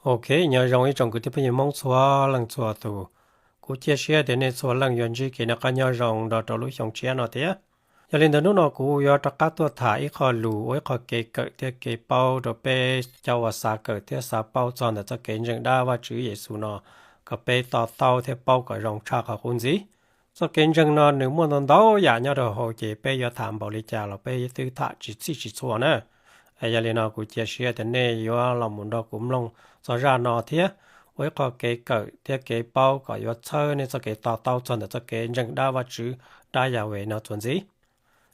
Ok, nyob zoo ib tsoom kwv tij phooj ywg Hmoob txhua leej txhua tus. Kuv cia siab tias nej txhua leej yuav ntsib kev noj qab nyob zoo nrog rau lub xyoo tshiab no thiab. Yog li ntawd hnub no kuv yuav rov qab tuaj tham ib qho lus ua ib qho kev kawm thiab kev paub rau peb cov uas xav kawm thiab xav paub txog ntawm txoj kev ntseeg dab Vajtswv Yexus no, kom peb to taub thiab paub kom zoo tshaj qhov qub ntxiv. Txoj kev ntseeg no nws muaj ntau ntau yam nyob rau hauv, ces peb yuav tham npaum li cas los peb twb tham tsis txhij tsis txhua na. Yog li no kuv cia siab tias nej yuav los mus nrog kuv mloog txog zaj no thiab ua ib qho kev kawm thiab kev paub kom yuav txhawb nej txoj kev to taub txog ntawm txoj kev ntseeg dab Vajtswv, dab Yahweh no txuas ntxiv.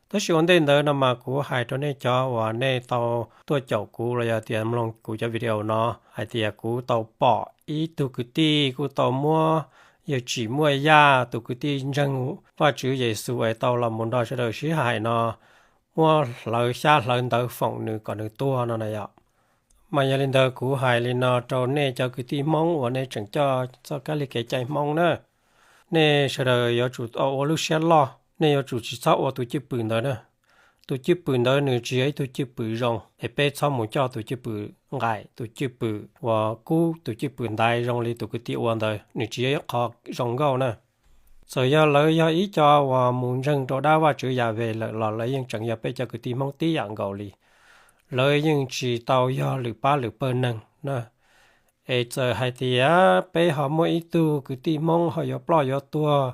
Tab sis ua ntej ntawd no mas kuv hais rau nej cov uas nej tau tuaj caum kuv los yog tias mloog kuv cov video no hais tias kuv tau pom ib tug kwv tij kuj tau muab yawg Tsim Muaj Yaj, tus kwv tij ntseeg Vajtswv Yexus es tau los mus nrog sawv daws sib hais no, muab hlawv xyab hlawv ntawv foom nws kom nws tuag no na yom. Mas yog li ntawd kuv hais li no rau nej cov kwv tij Hmoob uas nej tseem coj txoj kab li kev cai Hmoob na, nej sawv daws yuav tsum ua lub siab loj, nej yuav tsum tsis txhob ua tus cwj pwm ntawd na. Tus cwj pwm ntawd nws tsis yog ib tug cwj pwm zoo, es peb txhob mus coj tus cwj pwm nqaim, tus cwj pwm uas kub, tus cwj pwm ntaiv zoo li tus kwv tij ua ntawd, nws tsis yog ib qho zoo nkauj na. Txawm yog lawv yog ib co uas mus ntseeg rau dab Vajtswv Yahweh lawm los lawv yeej tseem yog peb cov kwv tij Hmoob tib yam nkaus li. Lawv yeej tsis tau yog lwm pab lwm pawg neeg na. Es txawm hais tias peb ho muaj ib tug kwv tij Hmoob ho yuav ploj yuav tuag,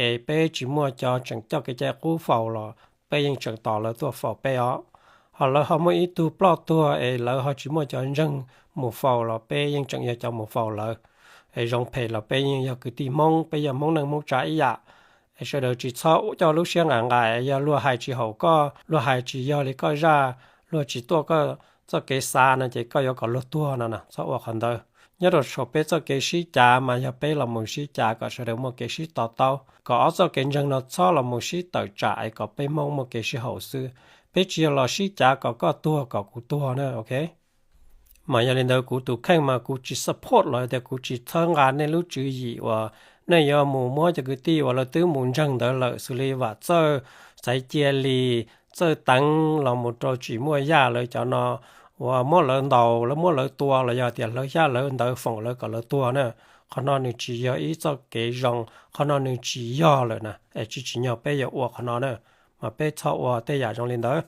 es peb tsis muaj cov tseem coj kev cai qub faus los peb yeej tseem tos lawv tuaj faus peb os. Ho lawv ho muaj ib tug ploj tuag es lawv ho tsis muaj cov ntseeg mus faus los peb yeej tseem yog cov mus faus lawv. Es zoo phem los peb yeej yog kwv tij Hmoob, peb yog Hmoob neej Hmoob tsav ib yam. Es sawv daws tsis txhob coj lub siab nqaim nqaim, yog luag hais tsis haum koj, luag hais tsis yog li koj zaj, luag tsis tuaj koj txoj kev xav no ces koj yuav kom luag tuag no na, txhob ua qhov ntawd. Nyob rau saum peb txoj kev sib cav mas yog peb los mus sib cav kom sawv daws muaj kev sib to taub, kom ob txoj kev ntseeg no txhob los mus sib tawm tsam es kom peb Hmoob muaj kev sib haum xwb. Peb tsis yog los sib cav kom koj tuag kom kuv tuag na, ok. Mas yog li ntawd kuv tus kheej mas kuv tsis support los tias kuv tsis txhawb nqa nej lub tswv yim uas nej yuav mus muab cov kwv tij uas lawv twb mus ntseeg ntawd lawm xws li Vam Txawj, Xaiv Cia Lis, Txawj Teev los mus rau Tsim Muaj Yaj lawv cov no, uas muab lawv ntaus, lawv muab lawv tua los yog tias hlawv xyab hlawv ntawv foom lawv kom lawv tuag na. Qhov no nws tsis yog ib txoj kev zoo, qhov no nws tsis yog lawm na, es tsis tsim nyog peb yuav ua qhov no na, mas peb txhob ua tej yam zoo li ntawd.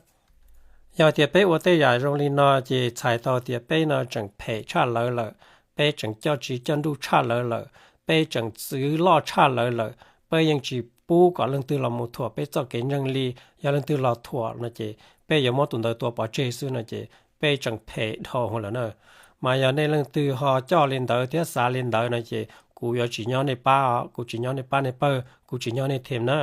Yog tias peb ua tej yam zoo li no ces txhais tau tias peb no tseem phem tshaj lawv lawm, peb tseem coj tsiv coj nruj tshaj lawv lawm, peb tseem txwv loj tshaj lawv lawm, peb yeej tsis pub kom leej twg los mus thuam peb txoj kev ntseeg li. Yog leej twg los thuam no ces peb yuav muab tus ntawd tua pov tseg xwb no ces peb tseem phem dhau lawm na. Mas yog nej leej twg ho coj li ntawd thiab xav li ntawd no ces kuv yuav tsis nyob nej pab os, kuv tsis nyob nej pab nej pawg, kuv tsis nyob nej them na.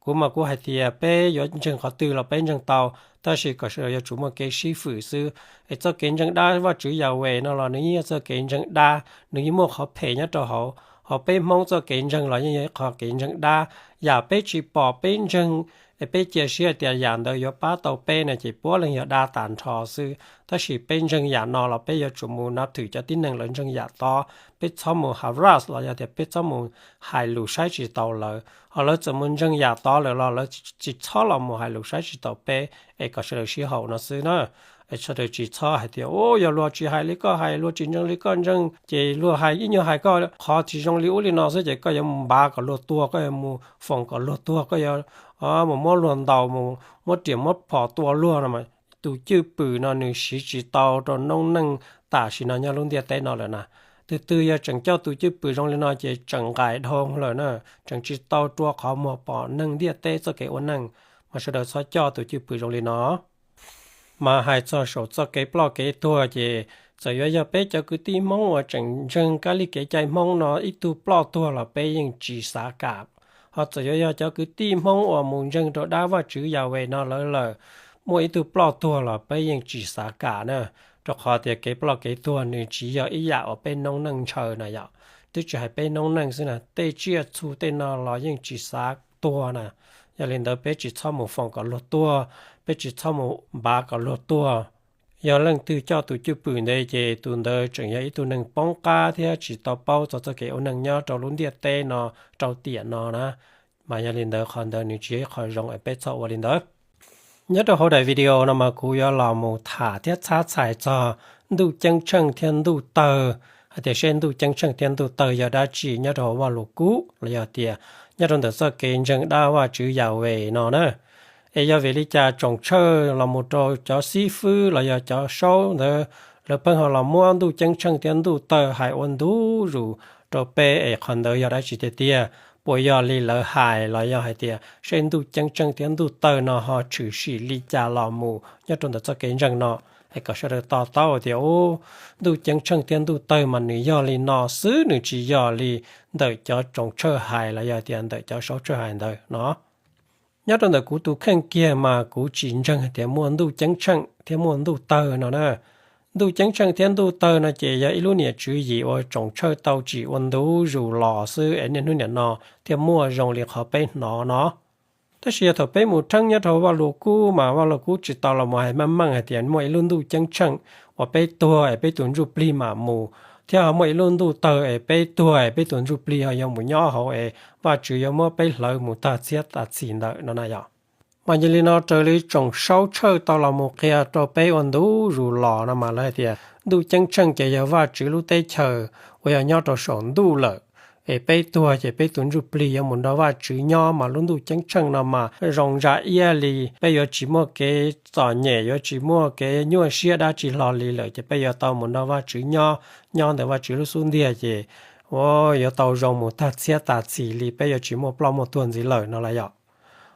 Kuv mas kuv hais tias peb yuav ntseeg qhov twg los peb ntseeg tau, tab sis kom sawv daws yuav tsum muaj kev sib fwm xwb. Es txoj kev ntseeg dab Vajtswv Yahweh no los nws yeej yog txoj kev ntseeg dab, nws yeej muaj qhov phem nyob rau hauv. Ho peb Hmoob txoj kev ntseeg los yeej yog ib qho kev ntseeg dab. Yam peb tsis pom peb ntseeg, es peb cia siab tias yam ntawd yuav pab tau peb no ces puav leej yog dab tas nrho xwb. Tab sis peb ntseeg yam no los peb yuav tsum mus nab thwm cov tib neeg lawv ntseeg yam tod, peb txhob mus harass los yog tias peb txhob mus hais lus saib tsis taus lawv. Ho lawv txawm mus ntseeg yam tod lawm los lawv tsis txhob los mus hais lus saib tsis taus peb, es kom sawv daws sib haum no xwb na. Es sawv daws tsis txhob hais tias, u, yog luag tsis hais li koj hais, luag tsis ntseeg li koj ntseeg, ces luag hais ib nyuag hais koj qhov tsis zoo li ub li no xwb ces koj yuav mus npav kom luag tuag, koj yuav mus foom kom luag tuag, koj yuav mus muab luag ntaus, mus muab riam muab phom tua luag no mas tus cwj pwm no nws siv tsis tau rau noob neej tam sim no nyob lub ntiaj teb no lawm na. Tus twg yog tseem coj tus cwj pwm zoo li no ces tseem nqaim dhau lawm na, tseem tsis tau rua qhov muag pom neeg ntiaj teb txoj kev ua neej, mas sawv daws txhob coj tus cwj pwm zoo li no. Mas hais txog saum txoj kev ploj kev tuag ces txawm yuav yog peb cov kwv tij Hmoob uas tseem ntseeg kab li kev cai Hmoob no ib tug ploj tuag los peb yeej tsis xav kam. Ho txawm yuav yog cov kwv tij Hmoob uas mus ntseeg rau dab Vajtswv Yahweh no lawv lawm, muaj ib tug ploj tuag los peb yeej tsis xav kam na, rau qhov tias kev ploj kev tuag nws tsis yog ib yam uas peb noob neej ntshaw na yom. Twb tsis hais peb noob neej xwb na, tej tsiaj txhu tej no los yeej tsis xav tuag na. Yog li ntawd peb tsis txhob mus foom kom luag tuag, peb tsis txhob mus npav kom luag tuag. Yog leej twg coj tus cwj pwm ntawd ces tus ntawd tseem yog ib tug neeg poob qab thiab tsis tau paub txog txoj kev ua neeg nyob rau lub ntiaj teb no rau tiam no na. Mas yog li ntawd qhov ntawd nws tsis yog ib qho zoo es peb txhob ua li ntawd. Nyob rau hauv daim video no mas kuv yuav los mus tham thiab txhab txhais txog ntuj ceeb tsheej thiab ntuj tawg, hais tias seb ntuj ceeb tsheej thiab ntuj tawg yog dab tsi nyob rau hauv Vajluskub los yog tias nyob rau ntawm txoj kev ntseeg dab Vajtswv Yahweh no na. Es yog vim li cas tsoom tshawj los mus rau cov xib fwb los yog cov saub ntawd, lawv pheej ho los muab ntuj ceeb tsheej thiab ntuj tawg hais ua ntu zus rau peb, es qhov ntawd yog dab tsi tiag tiag? Puas yog li lawv hais los yog hais tias seb ntuj ceeb tsheej thiab ntuj tawg no ho tshwm sim li cas los mus nyob rau ntawm txoj kev ntseeg no? Es kom sawv daws to taub tias, u, ntuj ceeb tsheej thiab ntuj tawg mas nws yog li no xwb, nws tsis yog li ntawm cov tsoom tshawj hais los yog tias ntawm cov saub tshawj hais ntawd no. Nyob rau ntawm kuv tus kheej kiag mas kuv tsis ntseeg hais tias muaj ntuj ceeb tsheej thiab muaj ntuj tawg no na. Ntuj ceeb tsheej thiab ntuj tawg no ces yog ib lub niam tswv yim uas tsoom tshawj tau tsim ua ntu zus los xwb es niaj hnub niam no thiaj muaj zoo li qhov peb hnov no. Tab sis yog thaum peb mus rheeb nyob rau Vajluskub mas Vajluskub tsis tau los mus hais meej meej hais tias muaj ib lub ntuj ceeb tsheej uas peb tuag es peb tus ntsuj plig mam mus, thiab ho muaj ib lub ntuj tawg es peb tuag es peb tus ntsuj plig ho yuav mus nyob hauv es Vajtswv yuav muab peb hlawv mus tag txhiab tag txhis ntawm no na yom. Mas yog li no raws li tsoom saub tshawj tau los mus qhia rau peb ua ntu zus los no mas lawv hais tias ntuj ceeb tsheej ces yog Vajtswv lub teb chaws uas yog nyob rau saum ntuj lawm, es peb tuag ces peb tus ntsuj plig yuav mus nrog Vajtswv nyob, mas lub ntuj ceeb tsheej no mas zoo ntsa iab li, peb yuav tsis muaj kev txom nyem, yuav tsis muaj kev nyuaj siab dab tsi hlo li lawm, ces peb yuav tau mus nrog Vajtswv nyob, nyob ntawm Vajtswv lub xub ntiag ces yuav tau zoo mus tag txhiab tag txhis li, peb yuav tsis muaj ploj muaj tuag ntxiv lawm no las yom.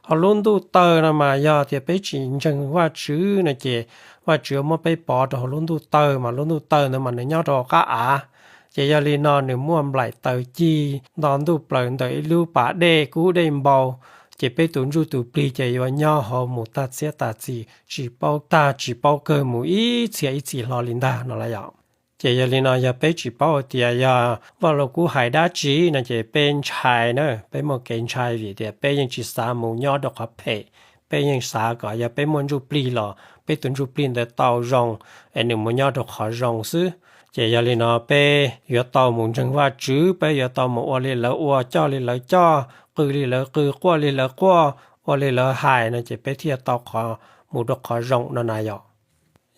Ho lub ntuj tawg no mas yog tias peb tsis ntseeg Vajtswv no ces Vajtswv muab peb pov rau hauv lub ntuj tawg, mas lub ntuj tawg ntawd mas nws nyob rau hauv qab av. Ces yog li no nws muaj nplaim taws ci nto ntuj plaws ntawm ib lub pas dej kub dej npau, ces peb tus ntsuj tus plig ces yuav nyob hauv mus tag txhiab tag txhis, tsis paub tag tsis paub kawg mus ib txhia ib txhis hlo li ntag no las yom. Ces yog li no yog peb tsis paub hais tias yog Vajluskub hais dab tsi no ces peb ntshai na, peb muaj kev ntshai vim tias peb yeej tsis xav mus nyob rau qhov phem, peb yeej xav kom yog peb muaj ntsuj plig los peb tus ntsuj plig ntawd tau zoo, es nws mus nyob rau qhov zoo xwb. Ces yog li no peb yuav tau mus ntseeg Vajtswv, peb yuav tau mus ua li lawv ua, coj li lawv coj, qw li lawv qw, quaj li lawv quaj, ua li lawv hais no ces peb thiaj tau qhov, mus rau qhov zoo no na yom.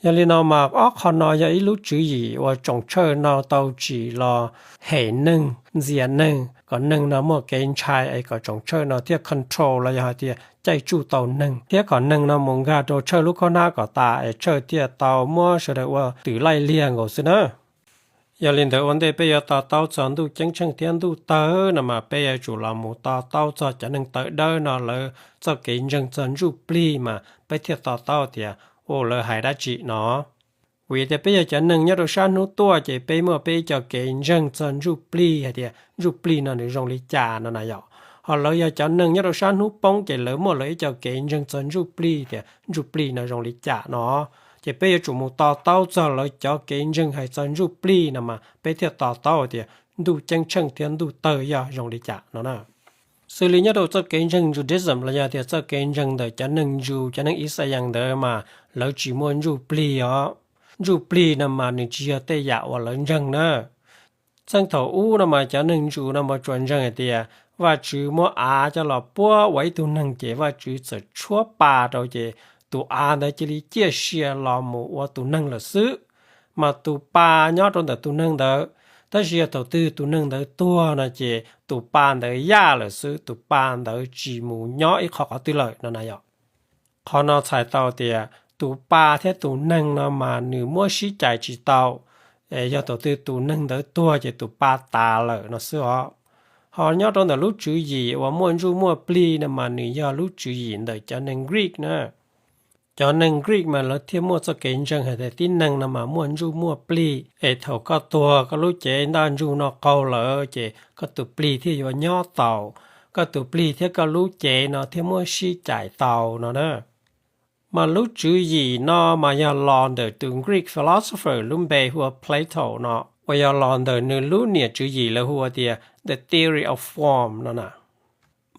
Yog li no mas ob qho no yog ib lub tswv yim uas tsoom tshawj no tau tsim los hem neeg, ntxias neeg, kom neeg no muaj kev ntshai es kom tsoom tshawj no thiaj control los yog hais tias caij tsuj tau neeg, thiab kom neeg no mus nkag rau tshawj lub khob hnab kom tas es tshawj thiaj tau muab sawv daws ua twm laij liag nkaus xwb na. Yog li ntawd ua ntej peb yuav to taub txog ntuj ceeb tsheej thiab ntuj tawg no mas peb yuav tsum los mus to taub txog cov neeg tawv dawb no lawv txoj kev ntseeg txog ntsuj plig mas peb thiaj to taub tias, u, lawv hais dab tsi no. Vim tias peb yog cov neeg nyob rau sab hnub tuaj ces peb muaj peb ib co kev ntseeg txog ntsuj plig hais tias ntsuj plig no nws zoo li cas no na yom. Ho lawv yog cov neeg nyob rau sab hnub poob ces lawv muaj lawv ib co kev ntseeg txog ntsuj plig tias ntsuj plig no zoo li cas no. Ces peb yuav tsum mus to taub txog lawv cov kev ntseeg hais txog ntsuj plig no mas peb thiaj to taub tias ntuj ceeb tsheej thiab ntuj tawg yog zoo li cas no na. Xws li nyob rau txoj kev ntseeg Judaism los yog tias txoj kev ntseeg ntawm cov neeg Jew, cov neeg Yixalayees ntawd mas lawv tsis muaj ntsuj plig os. Ntsuj plig no mas nws tsis yog tej yam uas lawv ntseeg na. Txheej thaum ub no mas cov neeg Jew no mas tsuas ntseeg hais tias Vajtswv muab av coj los puab ua ib tug neeg ces Vajtswv txawm tshuab pa rau ces tus av ntawd cia li ciaj sia los mus ua tus neeg lawm xwb. Mas tus pa nyob rau ntawm tus neeg ntawd, tab sis yog thaum twg tus neeg ntawd tuag no ces tus pa ntawd yaj lawm xwb, tus pa ntawd tsis mus nyob ib qho qhov twg lawm no na yom. Qhov no txhais tau tias tus pa thiab tus neeg no mas nws muab sib cais tsis tau, es yog thaum twg tus neeg ntawd tuag ces tus pa tas lawm no xwb os. Ho nyob rau ntawm lub tswv yim uas muaj ntsuj muaj plig no mas nws yog lub tswv yim ntawm cov neeg Greek na. Cov neeg Greek mas lawv thiaj muaj txoj kev ntseeg hais tias tib neeg no mas muaj ntsuj muaj plig, es thaum koj tuag koj lub cev ntaj ntsug no qaug lawm ces koj tus plig thiaj yuav nyob taus, koj tus plig thiab koj lub cev no thiaj muab sib cais tau no na. Mas lub tswv yim no mas yog los ntawm tus Greek philosopher lub npe hu ua Plato no, uas yog los ntawm nws lub niam tswv yim lawv hu ua tias The Theory of Form no na.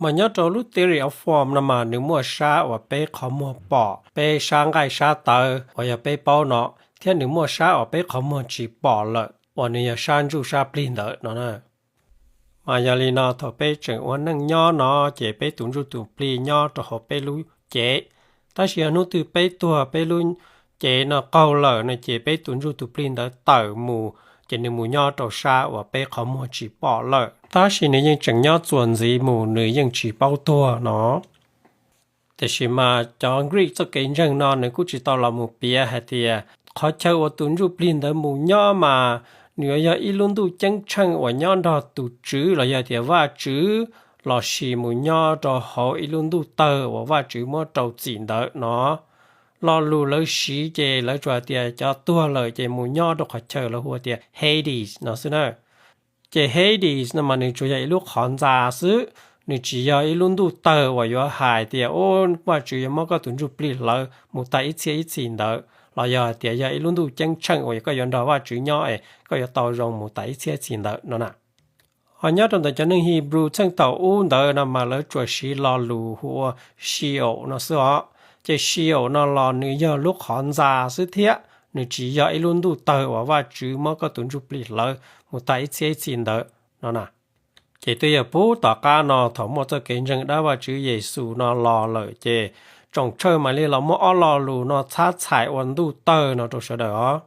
Mas nyob rau lub Theory of Form no mas nws muaj sab uas peb qhov muag pom, peb sab nqaij sab tawv uas yog peb paub no, thiab nws muaj sab uas peb qhov muag tsis pom lawm uas nws yog sab ntsuj sab plig ntawd no na. Mas yog li no thaum peb tseem ua neej nyob no ces peb tus ntsuj tus plig nyob rau hauv peb lub cev, tab sis yog hnub twg peb tuag peb lub cev no qaug lawm no ces peb tus ntsuj tus plig ntawd tawm mus, ces nws mus nyob rau sab uas peb qhov muag tsis pom lawm. Tab sis nws yeej tseem nyob txuas ntxiv mus, nws yeej tsis paub tuag no. Tiam sis mas cov Greek txoj kev ntseeg no nws kuj tsis tau los mus piav hais tias qhov chaw uas tus ntsuj plig ntawd mus nyob mas nws yuav yog ib lub ntuj ceeb tsheej uas nyob nrog tus Tswv los yog tias Vajtswv, los sis mus nyob rau hauv ib lub ntuj tawg uas Vajtswv muab rau txim ntawd no. Lo lus lawv siv ces lawv tsuas hais tias cov tuag lawm ces mus nyob rau qhov chaw lawv hu tias Hades no xwb na. Ces Hades no mas nws tsuas yog ib lub qhov ntxa xwb, nws tsis yog ib lub ntuj tawg uas yuav hais tias, o, Vajtswv yuav muab koj tus ntsuj plig hlawv mus tas ib txhiab ib txhis ntawd, los yog hais tias yog ib lub ntuj ceeb tsheej uas koj yuav nrog Vajtswv nyob es koj yuav tau zoo mus tas ib txhiab ib txhis ntawd no na. Ho nyob rau ntawm cov neeg Hebrew txheej thaum ub ntawd no mas lawv tsuas siv lo lus hu ua Sheol no xwb os. Ces Sheol no los nws yog lub qhov ntxa xwb thiab, nws tsis yog ib lub ntuj tawg uas Vajtswv muab koj tus ntsuj plig hlawv mus tas ib txhiab ib txhis ntawd no na. Ces twb yog puag tom qab no thaum muaj txoj kev ntseeg dab Vajtswv Yexus no los lawm ces tsoom tsawj mam li los muab ob lo lus no txhab txhais ua ntuj tawg no rau sawv daws os.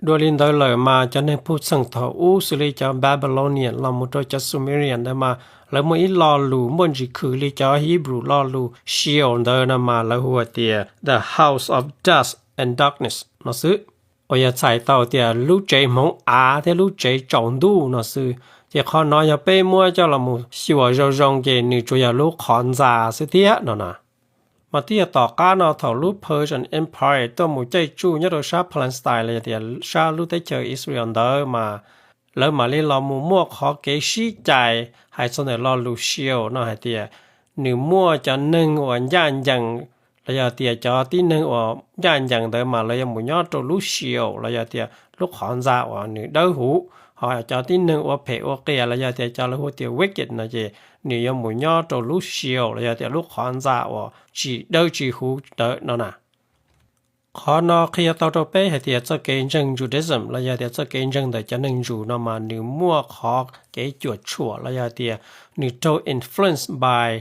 Dua li ntawd lawm mas cov neeg Hebrew txheej thaum ub xws li cov Babylonian los mus rau cov Sumerian ntawd mas lawv muaj ib lo lus muaj ntsis khwm li cov Hebrew lo lus Sheol ntawd no mas lawv hu tias the house of dust and darkness no xwb, uas yog txhais tau tias lub tsev hmoov av thiab lub tsev tsaus ntuj no xwb. Ces qhov no yog peb muab coj los mus xyuas zoo zoo ces nws tsuas yog lub qhov ntxa xwb thiab no na. Mas twb yog tom qab no thaum lub Persian Empire tuaj mus caij tsuj nyob rau sab Palestine los yog tias sab lub teb chaws Israel ntawd mas lawv mam li los mus muaj qhov kev sib cais hais txog ntawm lo lus Sheol no hais tias nws muaj cov neeg uas ncaj ncees los yog tias cov tib neeg uas ncaj ncees ntawd mas lawv yuav mus nyob rau lub Sheol los yog tias lub qhov ntxa uas nws dawb huv, ho cov tib neeg ua phem ua qias los yog tias cov lawv hu tias wicked no ces nws yuav mus nyob rau lub Sheol los yog tias lub qhov ntxa uas tsis dawb tsis huv ntawd no na. Qhov no qhia tau rau peb hais tias txoj kev ntseeg Judaism los yog tias txoj kev ntseeg ntawm cov neeg Ntsuj no mas nws muaj qhov kev cuam tshuam los yog tias nws raug influence by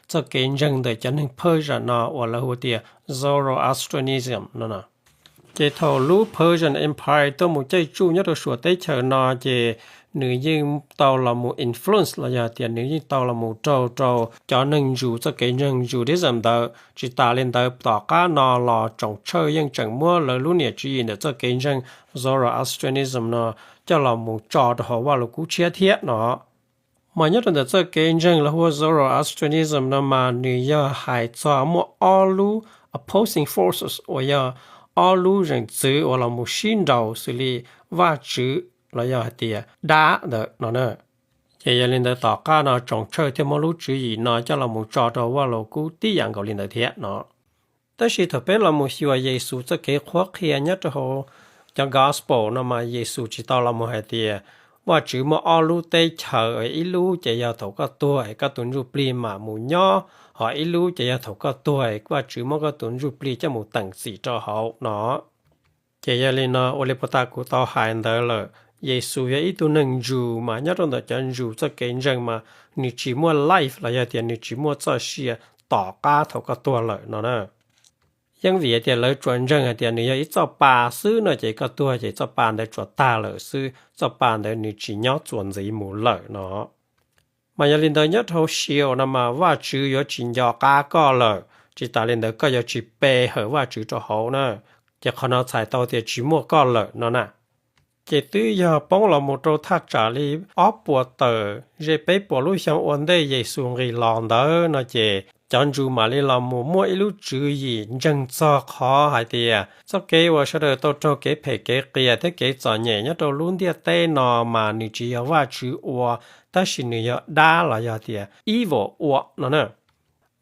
txoj kev ntseeg ntawm cov neeg Persia no uas lawv hu tias Zoroastrianism no. Ces thaum lub Persian Empire tuaj mus caij tsuj nyob rau suam teb chaws no ces nws yeej tau los mus influence los yog tias nws yeej tau los mus raug rau cov neeg Ntsuj txoj kev ntseeg Judaism ntawd. Tsis tas li ntawd tom qab no los tsoom tsawj yeej tseem muab lawv lub niam tswv yim ntawm txoj kev ntseeg Zoroastrianism no coj los mus tso rau hauv Vaj Lus Kub Tshiab thiab no. Mas nyob rau ntawm txoj kev ntseeg lawv hu ua Zoroastrianism no mas nws yog hais txog muaj ob lub opposing forces uas yog ob lub zeem txwv uas los mus sib nraus xws li Vajtswv los yog hais tias dab ntawd no na. Ces yog li ntawd tom qab no tsoom tsawj thiaj muab lub tswv yim no coj los mus tso rau Vaj Lus Kub tib yam nkaus li ntawd thiab no. Tab sis thaum peb los mus xyuas Yexus txoj kev qhuab qhia nyob rau hauv cov Gospel no mas Yexus tsis tau los mus hais tias Vajtswv muaj ob lub teb chaws, ib lub ces yog thaum koj tuag es koj tus ntsuj plig mam mus nyob, ho ib lub ces yog thaum koj tuag es Vajtswv muab koj tus ntsuj plig coj mus teem txim rau hauv no. Ces yog li no ua li puag ta kuv tau hais ntawd lawm, Yexus yog ib tug neeg Ntsuj mas nyob rau ntawm cov Ntsuj txoj kev ntseeg mas nws tsis muaj life los yog tias nws tsis muaj txoj sia tom qab thaum koj tuag lawm no na. Yeej vim hais tias lawv tsuas ntseeg hais tias nws yog ib txoj pa xwb no ces koj tuag ces txoj pa ntawd tsuas tag lawm xwb, txoj pa ntawd nws tsis nyob txuas ntxiv mus lawm no. Mas yog li ntawd nyob rau hauv Sheol no mas Vajtswv yuav tsis nco qab koj lawm, tsis tas li ntawd koj yuav tsis pe hawm Vajtswv rau hauv na, ces qhov no txhais tau tias tsis muaj koj lawm no na. Ces twb yog poob los mus rau thaj tsam li ob puas tawm ze peb puas lub xyoo ua ntej Yexus nqis los ntawd no ces cov Ntsuj mam li los mus muaj ib lub tswv yim ntseeg txog qhov hais tias txoj kev uas sawv daws tau raug kev phem kev qias thiab kev txom nyem nyob rau lub ntiaj teb no mas nws tsis yog Vajtswv ua, tab sis nws yog dab los yog tias evil ua no na.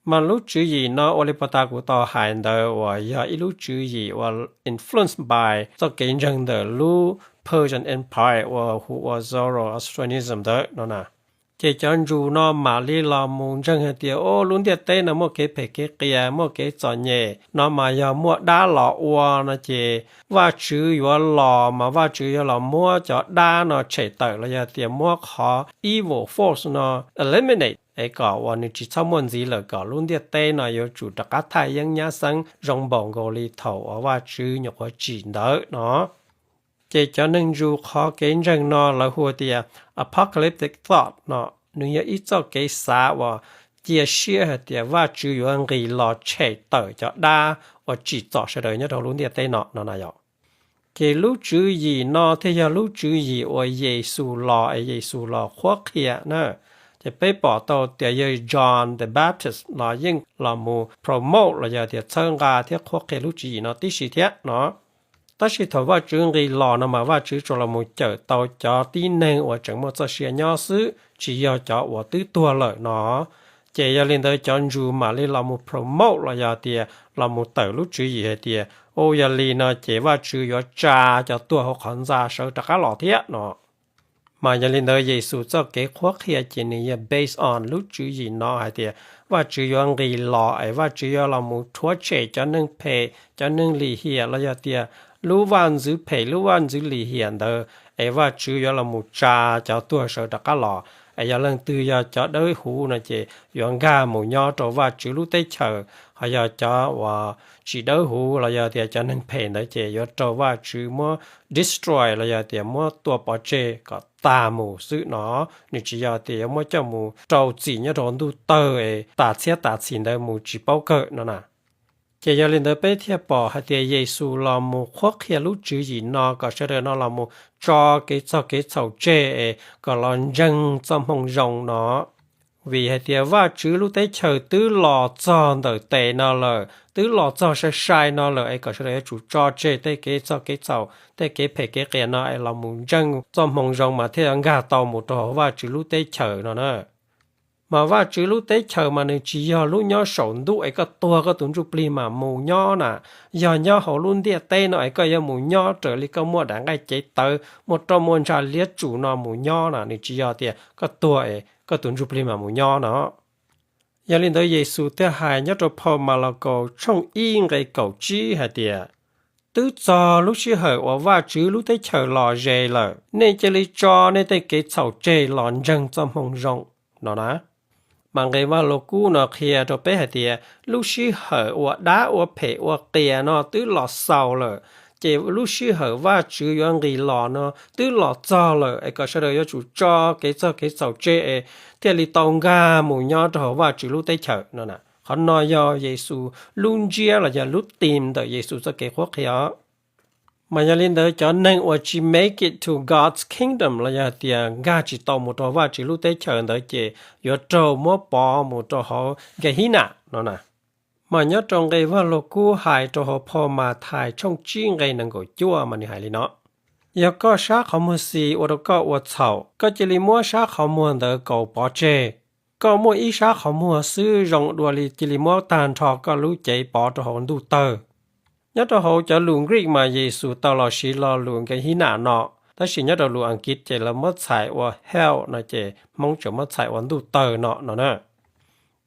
Mas lub tswv yim no ua li puag ta kuv tau hais ntawd uas yog ib lub tswv yim uas influenced by txoj kev ntseeg ntawm lub Persian Empire uas hu ua Zoroastrianism ntawd no na. Ces cov Ntsuj no mam li los mus ntseeg hais tias, o, lub ntiaj teb no muaj kev phem kev qias, muaj kev txom nyem no mas yog muaj dab los ua no ces Vajtswv yuav los mas Vajtswv yuav los muab cov dab no tshem tawm los yog tias muab qhov evil force no eliminate, es kom uas nws tsis txhob muaj ntxiv lawm, kom lub ntiaj teb no yuav tsum rov qab thaj yeeb nyab xeeb zoo npaum nkaus li thaum uas Vajtswv nyuam qhuav tsim ntawd no. Ces cov neeg ntsus qhov kev ntseeg no lawv hu tias apocalyptic thought no, nws yog ib txoj kev xav uas cia siab hais tias Vajtswv yuav nqis los tshem tawm cov dab uas tsim txom sawv daws nyob rau lub ntiaj teb no no na yom. Ces lub tswv yim no thiaj yog lub tswv yim uas Yexus los es Yexus los qhuab qhia na. Ces peb pom tau tias yawg John the Baptist los yeej los mus promote los yog tias txhawb nqa thiab qhuab qhia lub tswv yim no tib si thiab no. Tab sis thaum Vajtswv nqis los no mas Vajtswv tsuas los mus cawm tau cov tib neeg uas tseem muaj txoj sia nyob xwb, tsis yog cov uas twb tuag lawm no. Ces yog li ntawd cov ntsus mam li los mus promote los yog tias los mus tawm lub tswv yim hais tias, u, yog li no ces Vajtswv yuav tsa cov tuag hauv qhov ntxa sawv rov qab los thiab no. Mas yog li ntawd Yexus txoj kev qhuab qhia ces nws yog based on lub tswv yim no hais tias Vajtswv yuav nqis los es Vajtswv yuav los mus rhuav tshem cov neeg phem, cov neeg lim hiam los yog tias lub vaj ntxwv phem lub vaj ntxwv lim hiam ntawd es Vajtswv yuav los mus tsa cov tuag sawv rov qab los. Es yog leej twg yog cov dawb huv no ces yuav nkag mus nyob rau Vajtswv lub teb chaws, ho yog cov uas tsis dawb huv los yog tias cov neeg phem ntawd ces yuav raug Vajtswv muab destroy los yog tias muab tua pov tseg kom tag mus xwb no. Nws tsis yog tias yuav muab coj mus rau txim nyob rau ntuj tawg es tas txhiab tas txhim ntawd mus tsis paub kawg no na. Ces yog li ntawd peb thiaj pom hais tias Yexus los mus qhuab qhia lub tswv yim no kom sawv daws no los mus tso kev txog kev txhaum tseg es kom los ntseeg txoj hmoo zoo no. Vim hais tias Vajtswv lub teb chaws twb los txog ntawm tes no lawm, twb los txog sai sai no lawm es kom sawv daws yuav tsum tso tseg tej kev txog kev txhaum tej kev phem kev qias no es los mus ntseeg txoj hmoo zoo mas thiaj yuav nkag tau mus rau hauv Vajtswv lub teb chaws no na. Mas Vajtswv lub teb chaws mas nws tsis yog lub nyob saum ntuj es koj tuag koj tus ntsuj plig mam mus nyob na, yog nyob hauv lub ntiaj teb no es koj yuav mus nyob raws li koj muaj daim nqaij cev tawv, muaj roj muaj ntsha liab tsum no mus nyob na, nws tsis yog tias koj tuag es koj tus ntsuj plig mam mus nyob no. Yog li ntawd Yexus thiaj hais nyob rau phau Malakaus tshooj ib nqe kaum tsib hais tias, twb txog lub sij hawm uas Vajtswv lub teb chaws los ze lawm, nej cia li tso nej tej kev txhaum tseg los ntseeg txoj hmoo zoo no na. Mas nqe Vaj Lug Kub no qhia rau peb hais tias lub sij hawm uas dab ua phem ua qias no twb los xaus lawm, ces lub sij hawm Vajtswv yuav nqis los no twb los txog lawm es kom sawv daws yuav tsum tso kev txog kev txhaum tseg es thiaj li tau nkag mus nyob rau hauv Vajtswv lub teb chaws no na. Qhov no yog Yexus lub ntsiab los yog lub theme ntawm Yexus txoj kev qhuab qhia. Mas yog li ntawd cov neeg uas tsis make it to God's kingdom los yog tias nkag tsis tau mus rau Vajtswv lub teb chaws ntawd ces yuav raug muab pov mus rau hauv Gehinam no na. Mas nyob rau nqe Vaj Lug Kub hais rau hauv phau Mathais tshooj tsib nqe nees nkaum cuaj mas nws hais li no: Yog koj sab qhov muag xis ua rau koj ua txhaum, koj cia li muab sab qhov muag ntawd kaus pov tseg. Koj muaj ib sab qhov muag xwb zoo dua li cia li muab tag nrho koj lub cev pov rau hauv ntuj tawg. Nyob rau hauv cov lus Greek mas Yexus tau los siv lo lus Gehinam no, tab sis nyob rau lus Askiv ces lawv muab txhais ua hell no ces Hmoob tseem muab txhais ua ntuj tawg no no na.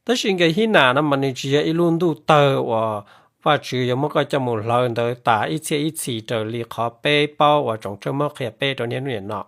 Tab sis Gehinam no mas nws tsis yog ib lub ntuj tawg uas Vajtswv yuav muab koj coj mus hlawv ntawd tas ib txhiab ib txhis raws li qhov peb paub uas tsoom tsheej muab qhia peb rau niaj hnub niam no.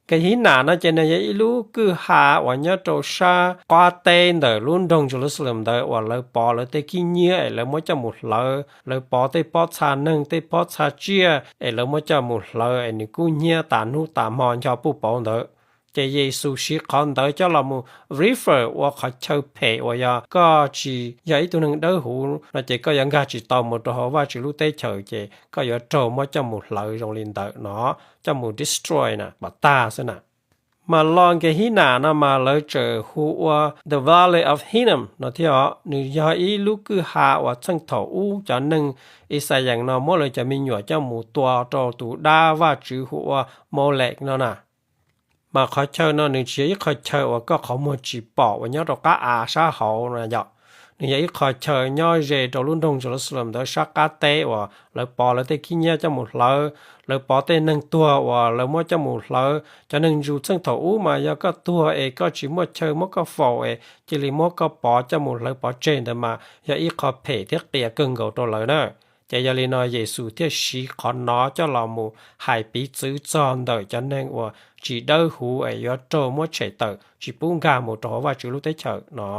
Gehinam no ces nws yog ib lub kwj ha uas nyob rau sab qab teb ntawm lub nroog Jerusalem ntawd uas lawv pov lawv tej khib nyiab es lawv muab coj mus hlawv, lawv pov tej pob txha neeg tej pob txha tsiaj es lawv muab coj mus hlawv es nws kub hnyiab tas hnub tas hmo ncho puj pauv ntawd. Ces Yexus siv qhov ntawd coj los mus refer ua qhov chaw phem uas yog koj tsis yog ib tug neeg dawb huv no ces koj yuav nkag tsis tau mus rau hauv Vajtswv lub teb chaws ces koj yuav raug muab coj mus hlawv zoo li ntawd no, coj mus destroy na, pov tag xwb na. Mas lo Gehinam no mas lawv tseem hu ua the Valley of Hinnom no thiab os. Nws yog ib lub kwj ha uas txheej thaum ub cov neeg Ixayees no muab lawv cov me nyuam coj mus tua rau tus dab vaj tswv hu ua Molek no na. Mas qhov chaw no nws tsis yog ib qhov chaw uas koj qhov muag tsis pom uas nyob rau qab av sab hauv no yom. Nws yog ib qhov chaw nyob ze rau lub nroog Jerusalem ntawd sab qab teb uas lawv pov lawv tej khib nyiab coj mus hlawv, lawv pov tej neeg tuag uas lawv muab coj mus hlawv. Cov neeg ntsus txheej thaum ub mas yog koj tuag es koj tsis muaj chaw muab koj faus es cia li muab koj pov coj mus hlawv pov tseg ntawd mas yog ib qho phem thiab qias kawg nkaus rau lawv na. Ces yog li no Yexus thiaj siv qhov no coj los mus hais piv txwv txog ntawm cov neeg uas tsis dawb huv es yuav raug muab tshem tawm tsis pub nkag mus rau hauv Vajtswv lub teb chaws no.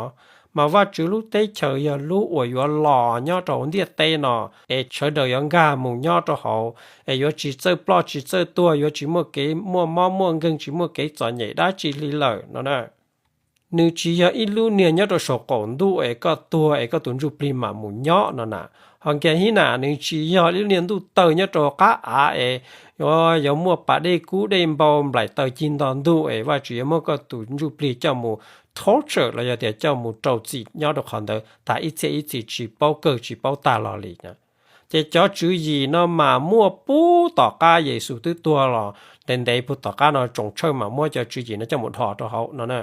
Mas Vajtswv lub teb chaws yog lub uas yuav los nyob rau hauv ntiaj teb no, es sawv daws yuav nkag mus nyob rau hauv, es yuav tsis txawj ploj tsis txawj tuag, yuav tsis muaj kev muaj mob muaj nkeeg, tsis muaj kev txom nyem dab tsi li lawm no na. Nws tsis yog ib lub niag nyob rau saum qaum ntuj es koj tuag es koj tus ntsuj plig mam mus nyob no na. Ho nkag hib na, nws tsis yog ib lub niag ntuj tawg nyob rau qab av es yuav, yuav muaj pas dej kub dej npau nplaim taws cig nto ntuj es Vajtswv yuav muab koj tus ntsuj plig coj mus torture los yog tias coj mus rau txim nyob rau qhov ntawd tas ib txhiab ib txhis tsis paub kawg tsis paub tag los li. Ces cov tswv yim no mas muaj puag tom qab Yexus twb tuag los ntev ntev puag tom qab no tsoom tshawj mas muab cov tswv yim no coj mus dhos rau hauv no na.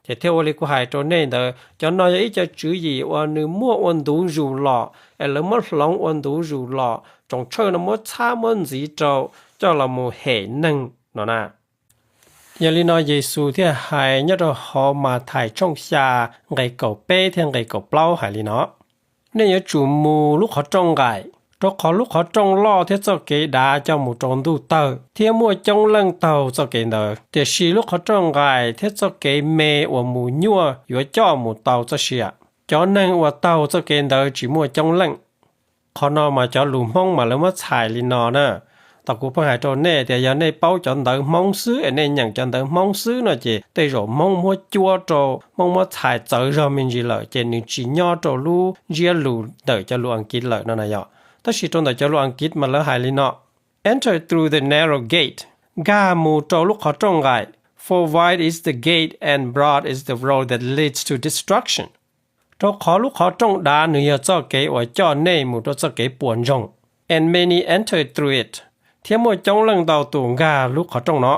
Ces thiaj ua li kuv hais rau nej ntawd, cov no yog ib co tswv yim uas nws muaj ua ntu zus los es lawv muab hloov ua ntu zus los, tsoom tshawj no muab txhab muab ntxiv rau coj los mus hem neeg no na. Yog li no Yexus thiaj hais nyob rau hauv Mathais tshooj xya nqe kaum peb thiab nqe kaum plaub hais li no: Nej yuav tsum mus lub qhov rooj nqaim, rau qhov lub qhov rooj loj thiab txoj kev dav coj mus rau ntuj tawg, thiab muaj coob leej taug txoj kev ntawd. Tiam sis lub qhov rooj nqaim thiab txoj kev me uas mus nyuaj yuav coj mus tau txoj sia. Cov neeg uas taug txoj kev ntawd tsis muaj coob leej. Qhov no mas cov lus Hmoob mas lawv muab txhais li no na. Tau kuv pheej hais rau nej tias yog nej paub cov ntawv Hmoob xwb es nej nyeem cov ntawv Hmoob xwb no ces tej zaum Hmoob muab cuab rau, Hmoob muab txhais txawv zog me ntsis lawm ces nws tsis nyob rau lub ntsiab lus ntawm cov lus Askiv lawm no na yom. Tab sis rau ntawm cov lus Askiv mas lawv hais li no: Enter through the narrow gate, nkag mus rau lub qhov rooj nqaim, for wide is the gate and broad is the road that leads to destruction. Rau qhov lub qhov rooj dav nws yog txoj kev uas coj nej mus rau txoj kev puas ntsoog, and many enter through it, thiab muaj coob leej ntau tus nkag lub qhov rooj no.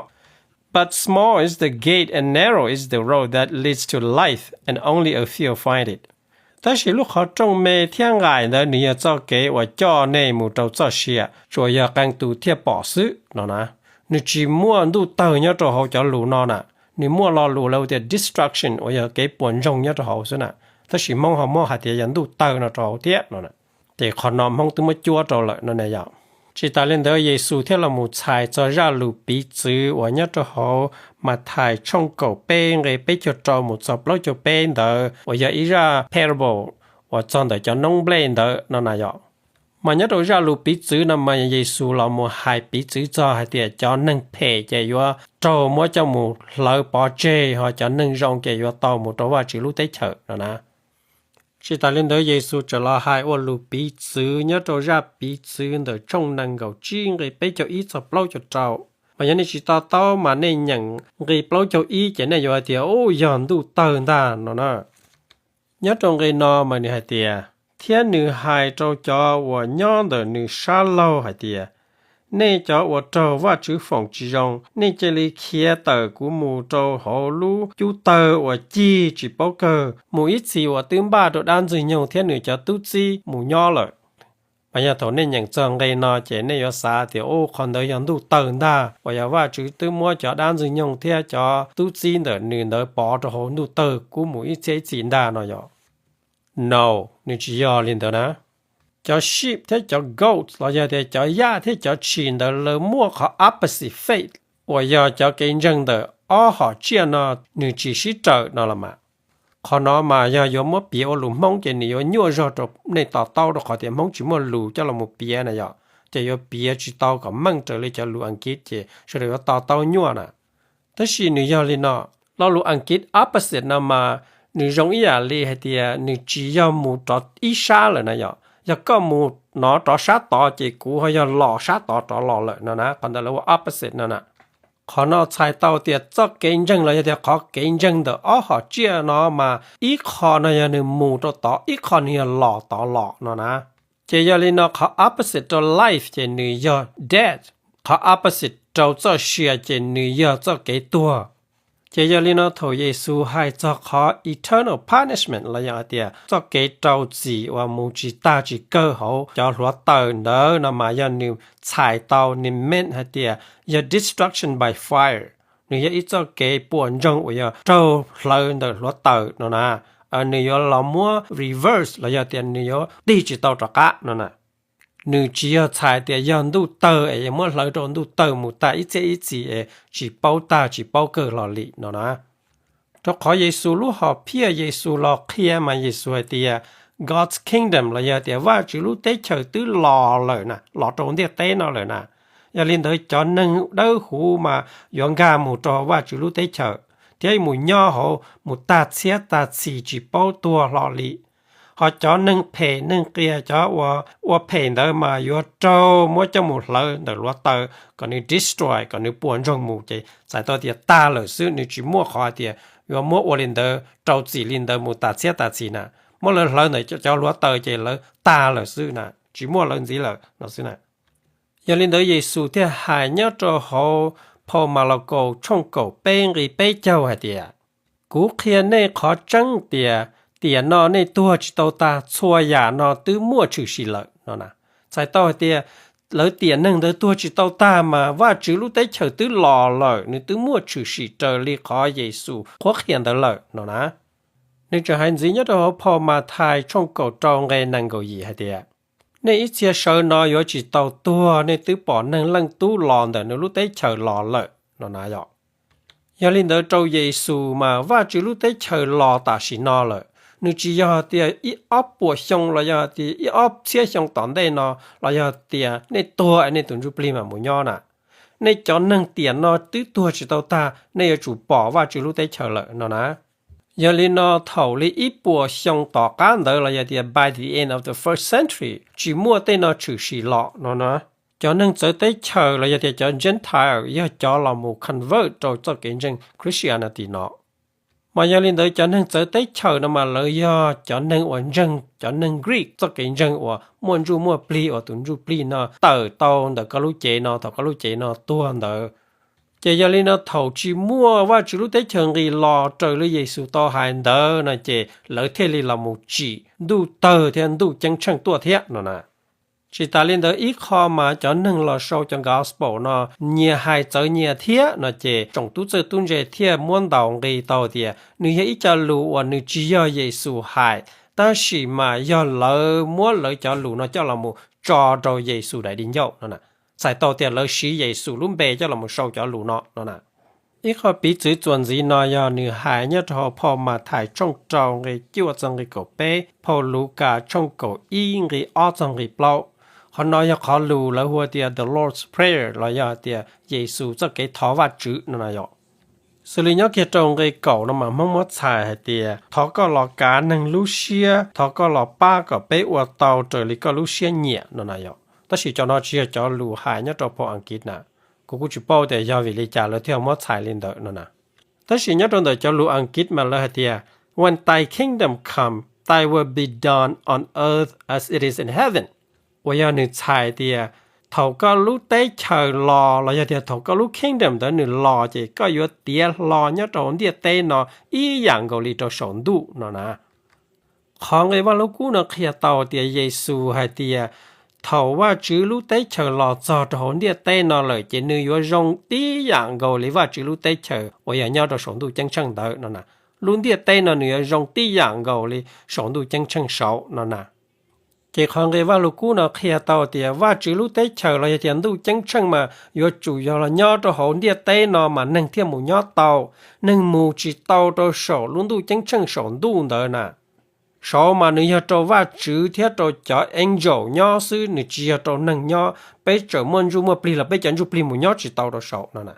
But small is the gate and narrow is the road that leads to life, and only a few find it. Tab sis lub qhov rooj me thiab nqaim ntawd nws yog txoj kev uas coj nej mus rau txoj sia, tsuas yog qee tus thiaj pom xwb no na. Nws tsis muaj ntuj tawg nyob rau hauv cov lus no na, nws muaj lo lus lawv tias destruction uas yog kev puas ntsoog nyob rau hauv xwb na, tab sis Hmoob ho muab hais tias yog ntuj tawg no rau hauv thiab no. Ces qhov no Hmoob twb muab cuab rau lawm no na yom. Tsis tas li ntawd Yexus thiaj los mus txhais txog zaj lus piv txwv uas nyob rau hauv Mathais tshooj kaum peb nqe peb caug rau mus txog plaub caug peb ntawd uas yog ib zaj parable uas txog ntawm cov noob nplej ntawd no na yom. Mas nyob rau zaj lus piv txwv no mas Yexus los mus hais piv txwv txog hais tias cov neeg phem ces yuav raug muab coj mus hlawv pov tseg, ho cov neeg zoo ces yuav tau mus rau Vajtswv lub teb chaws no na. Tsis tas li ntawd Yexus tseem los hais ua lus piv txwv nyob rau zaj piv txwv ntawm tshooj nees nkaum tsib nqe peb caug ib txog plaub caug rau. Mas yog nej tsis to taub mas nej nyeem nqe plaub caug ib ces nej yuav hais tias, u, yog ntuj tawg ntag no na. Nyob rau nqe no mas nws hais tias, thiab nws hais rau cov uas nyob ntawm nws sab laug hais tias, nej cov uas raug Vajtswv foom tsis zoo, nej cia li khiav tawm kuv mus rau hauv lub cub tawg uas cig tsis paub kawg, mus ib txhis uas twb npaj rau dab ntxwg nyoog thiab nws cov tub txib mus nyob lawm. Mas yog thaum nej nyeem txog nqe no ces nej yuav xav tias, u, qhov ntawd yog ntuj tawg ntag, uas yog Vajtswv twb muab cov dab ntxwg nyoog thiab cov tub txib ntawm nws ntawd pov rau hauv ntuj tawg kub mus ib txhiab ib txhis ntag no yom. No, nws tsis yog li ntawd na. Cov sheep thiab cov goat los yog tias cov yaj thiab cov tshis ntawd lawv muaj qhov opposite fate, uas yog cov kev ntseeg ntawm ob hom tsiaj no nws tsis sib raws no los mas. Qhov no mas yog yuav muab piav ua lus Hmoob ces nws yuav nyuaj zog rau nej to taub rau qhov tias Hmoob tsis muaj lus coj los mus piav na yom, ces yuav piav tsis tau kom meej raws li cov lus Askiv ces sawv daws yuav to taub nyuaj na. Tab sis nws yog li no, lo lus Askiv opposite no mas nws zoo ib yam li hais tias nws tsis yog mus rov ib sab lawm na yom. Yog koj mus no rov sab tod ces kuv ho yog los sab tod rov los lawm no na, qhov ntawd lawv ua opposite no na. Qhov no txhais tau tias txoj kev ntseeg los yog tias qhov kev ntseeg ntawm ob hom tsiaj no mas ib qho no yog nws mus rau tod, ib qho nws yog los tod los no na. Ces yog li no qhov opposite rau life ces nws yog death, qhov opposite rau txoj sia ces nws yog txoj kev tuag. Ces yog li no thaum Yexus hais txog qhov eternal punishment los yog hais tias txoj kev rau txim uas mus tsis tag tsis kawg hauv cov hluav taws ntawd no mas yog nws txhais tau, nws meant hais tias yog destruction by fire, nws yog ib txoj kev puas ntsoog uas yog raug hlawv ntawm hluav taws no na. Nws yuav los muab reverse los yog tias nws yuav tig tsis tau rov qab no na. Nws tsis yog txhais tias yog ntuj tawg es yog muab hlawv rau ntuj tawg mus tag ib txhiab ib txhis es tsis paub tag tsis paub kawg hlo li no na. Rau qhov Yexus lub hom phiaj Yexus los qhia mas Yexus hais tias God's kingdom los yog tias Vajtswv lub teb chaws twb los lawm na, los rau ntiaj teb no lawm na. Yog li ntawd cov neeg dawb huv mas yuav nkag mus rau Vajtswv lub teb chaws thiab mus nyob hauv mus tag txhiab tag txhis tsis paub tuag hlo li. Ho cov neeg phem neeg qias cov uas ua phem ntawd mas yuav raug muab coj mus hlawv ntawm hluav taws kom nws destroy, kom nws puas ntsoog mus ces txhais tau tias tag lawm xwb, nws tsis muaj qhov hais tias yuav muab ua li ntawd rau txim li ntawd mus tas txhiab tas txhis na. Muab lawv hlawv ntawm cov hluav taws ces lawv tag lawm xwb na, tsis muaj lawv ntxiv lawm no xwb na. Yog li ntawd Yexus thiaj hais nyob rau hauv phau Malakaus tshooj kaum peb nqi peb caug hais tias, kuv qhia nej qhov tseeb tias tiam no nej tuag tsis tau tag, txhua yam no twb muaj tshwm sim lawm no na. Txhais tau hais tias lawv tiam neeg ntawd tuag tsis tau tag mas Vajtswv lub teb chaws twb los lawm, nws twb muaj tshwm sim raws li qhov Yexus qhuab qhia ntawd lawm no na. Nws tseem hais ntxiv nyob rau hauv phau Mathais tshooj kaum rau nqe nees nkaum yim hais tias, nej ib txhia sawv no yuav tsis tau tuag, nej twb pom Neeg Leej Tub los ntawm nws lub teb chaws los lawm no na yom. Yog li ntawd rau Yexus mas Vajtswv lub teb chaws los tam sim no lawm, nws tsis yog tias ib ob puas xyoo los yog tias ib ob txhiab xyoo tom ntej no los yog tias nej tuag es nej tus ntsuj plig mam mus nyob na. Nej cov neeg tiam no twb tuag tsis tau tag, nej yuav tsum pom Vajtswv lub teb chaws lawm no na. Yog li no thaum li ib puas xyoo tom qab ntawd los yog tias by the end of the first century tsis muaj tej no tshwm sim los no na. Cov neeg txawv teb chaws los yog tias cov Gentile yog cov los mus convert rau txoj kev ntseeg Christianity no. Mas yog li ntawd cov neeg txawv teb chaws no mas lawv yog cov neeg uas ntseeg cov neeg Greek txoj kev ntseeg uas muaj ntsuj muaj plig uas tus ntsuj plig no tawm tau ntawm koj lub cev no thaum koj lub cev no tuag ntawd. Ces yog li no thaum tsis muaj Vajtswv lub teb chaws nqis los raws li Yexus tau hais ntawd no ces lawv thiaj li los mus tsim ntuj tawg thiab ntuj ceeb tsheej tuaj thiab no na. Tsis tas li ntawd ib qho mas cov neeg los sau cov gospel no nyias hais txawv nyias thiab no ces tsoom tub txawj tub ntse thiaj muab ntaus nqi tau tias nws yog ib co lus uas nws tsis yog Yexus hais, tab sis mas yog lawv muab lawv cov lus no coj los mus tso rau Yexus daim di ncauj no na. Txhais tau tias lawv siv Yexus lub npe coj los mus sau cov lus no no na. Ib qho piv txwv txuas ntxiv no yog nws hais nyob rau hauv phau Mathais tshooj rau nqi cuaj txog nqi kaum peb, phau Lukas tshooj kaum ib nqi ob txog nqi plaub. Qhov no yog qhov lus lawv hu tias the Lord's Prayer los yog tias Yexus txoj kev thov Vajtswv no na yom. Xws li nyob kiag rau nqi kaum no mas Hmoob muab txhais hais tias thov koj los kav neeg lub siab, thov koj los pab kom peb ua tau raws li koj lub siab nyiam no na yom. Tab sis cov no tsis yog cov lus hais nyob rau phau Askiv na. Kuv kuj tsis paub tias yog vim li cas lawv thiaj muab txhais li ntawd no na. Tab sis nyob rau ntawm cov lus Askiv mas lawv hais tias, When thy kingdom come, thy will be done on earth as it is in heaven. Uas yog nws txhais tias thaum koj lub teb chaws los los yog tias thaum koj lub kingdom ntawd nws los ces koj yuav tiav hlo nyob rau ntiaj teb no ib yam nkaus li rau saum ntuj no na. Qhov nqe Vaj Lug Kub no qhia tau tias Yexus hais tias thaum Vajtswv lub teb chaws los txog rau hauv ntiaj teb no lawm ces nws yuav zoo tib yam nkaus li Vajtswv lub teb chaws uas yog nyob rau saum ntuj ceeb tsheej ntawd no na. Lub ntiaj teb no nws yuav zoo tib yam nkaus li saum ntuj ceeb tsheej saud no na. Ces qhov nqe Vaj Lug Kub no qhia tau tias Vajtswv lub teb chaws los yog tias ntuj ceeb tsheej mas yuav tsum yog los nyob rau hauv ntiaj teb no mas neeg thiaj mus nyob tau. Neeg mus tsis tau rau saum lub ntuj ceeb tsheej saum ntuj ntawd na. Saud mas nws yog rau Vajtswv thiab rau cov angel nyob xwb, nws tsis yog rau neeg nyob. Peb tseem muaj ntsuj muaj plig los peb cov ntsuj plig mus nyob tsis tau rau saud no na.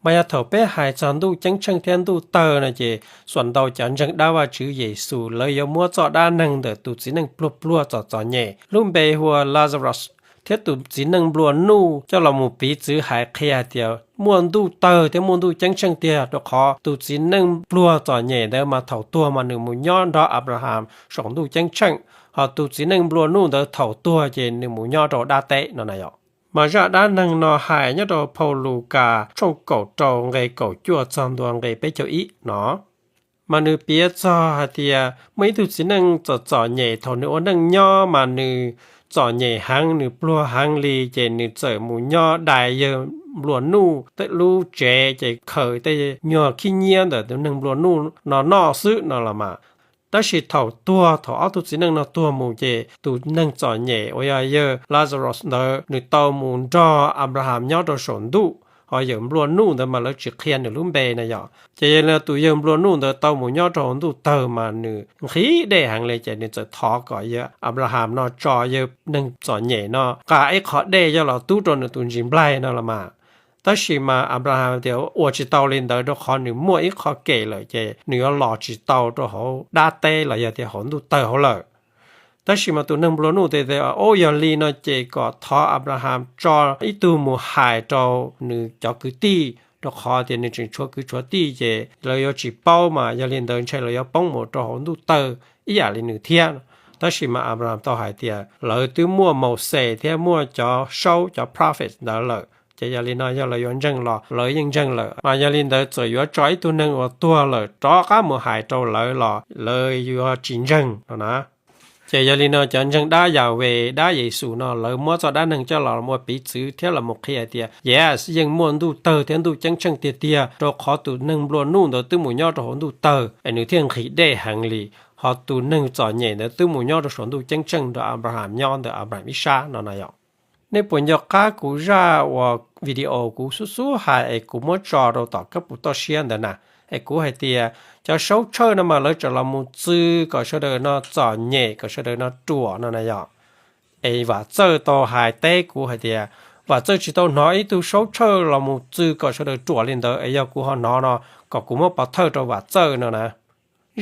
Mas yog thaum peb hais txog ntuj ceeb tsheej thiab ntuj tawg no ces xuam ntau cov ntseeg dab Vajtswv Yexus lawv yuav muab txoj dab neeg ntawm tus txiv neej pluag pluag txom txom nyem lub npe hu ua Lazarus thiab tus txiv neej nplua nuj coj los mus piv txwv hais qhia hais tias muaj ntuj tawg thiab muaj ntuj ceeb tsheej tiag, rau qhov tus txiv neej pluag txom nyem ntawd mas thaum tuag mas nws mus nyob nrog Abraham saum ntuj ceeb tsheej, ho tus txiv neej nplua nuj ntawd thaum tuag ces nws mus nyob rau dab teb no na yom. Mas zaj dab neeg no hais nyob rau phau Lukas tshooj kaum rau nqe kaum cuaj txog ntua nqe peb caug ib no. Mas nws piav txog hais tias muaj ib tug txiv neej txom txom nyem, thaum nws ua neej nyob mas nws txom nyem heev, nws pluag heev li, ces nws txawm mus nyob dai yawg nplua nuj tej lub tsev, ces khaws tej nyuag khib nyiab ntawm tus neeg nplua nuj no noj xwb no los mas. Tab sis thaum tuag, thaum ob tug txiv neej no tuag mus ces tus neeg txom nyem uas yog yawg Lazarus ntawd nws tau mus nrog Abraham nyob rau saum ntuj, ho yawm nplua nuj ntawd mas lawv tsis qhia nws lub npe na yom. Ces yog li tus yawg nplua nuj ntawd tau mus nyob rau hauv ntuj tawg mas nws nqhis dej heev li ces nws txawm thov kom yawg Abraham no tso yawg neeg txom nyem no nqa ib qho dej coj los tub rau nws tus ntsis nplaig no los mas. Tab sis mas Abraham tias ua tsis tau li ntawd rau qhov nws muaj ib qho kem lawm ces nws yuav los tsis tau rau hauv dab teb los yog tias hauv ntuj tawg hauv lawm. Tab sis mas tus neeg nplua nuj tias, o, yog li no ces kom thov Abraham tso ib tug mus hais rau nws cov kwv tij, rau qhov tias nws tseem tshuav kwv tshuav tij ces lawv yuav tsis paub mas yog li ntawd ntshe lawv yuav poob mus rau hauv ntuj tawg ib yam li nws thiab. Tab sis mas Abraham tau hais tias lawv twb muaj Mauxes thiab muaj cov saub cov prophet ntawd lawm, ces yog li no yog lawv yuav ntseeg los lawv yeej ntseeg lawm. Mas yog li ntawd txawm yuav tso ib tug neeg uas tuag lawm rov qab mus hais rau lawv los lawv yuav tsis ntseeg no na. Ces yog li no cov ntseeg dab Yahweh dab Yexus no lawv muab txoj dab neeg coj los ua piv txwv thiab los mus qhia tias yes, yeej muaj ntuj tawg thiab ntuj ceeb tsheej tiag tiag, rau qhov tus neeg nplua nuj ntawd twb mus nyob rau hauv ntuj tawg es nws thiaj nqhis dej heev li. Ho tus neeg txom nyem ntawd twb mus nyob rau saum ntuj ceeb tsheej nrog Abraham nyob ntawm Abraham ib sab no na yom. Nej puas nco qab kuv zaj uas video kuv xub xub hais es kuv muab tso rau tom kab pus toj siab ntawd na? Es kuv hais tias cov saub tshawj no mas lawv tseem los mus txwv kom sawv daws no txom nyem, kom sawv daws no ruam no na yom. Es Vam Txawj tau hais teb kuv hais tias Vam Txawj tsis tau hnov ib tug saub tshawj los mus txwv kom sawv daws ruam li ntawd, es yog kuv ho hnov no kom kuv muab pov thawj rau Vam Txawj no na.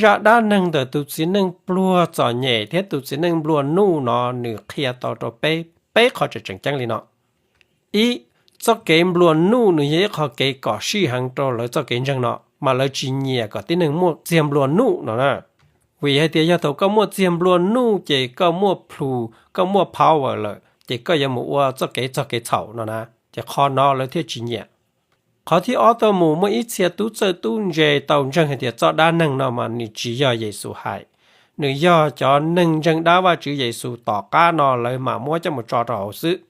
Zaj dab neeg ntawm tus txiv neej pluag txom nyem thiab tus txiv neej nplua nuj no nws qhia tau rau peb peb qhov tseem tseem ceeb li no. Ib, txoj kev nplua nuj nws yog ib qho kev kom sij heev rau lawv txoj kev ntseeg no, mas lawv tsis nyiam kom tib neeg muaj txiag nplua nuj no na. Vim hais tias yog thaum koj muaj txiag nplua nuj ces koj muaj plhus, koj muaj power lawm, ces koj yuav mus ua txoj kev txog kev txhaum no na, ces qhov no lawv thiaj tsis nyiam. Qhov thib ob tuaj mus, muaj ib txhia tub txawj tub ntse tau ntseeg hais tias txoj dab neeg no mas nws tsis yog Yexus hais, nws yog cov neeg ntseeg dab Vajtswv Yexus tom qab no lawv mam muab coj mus tso rau hauv xwb.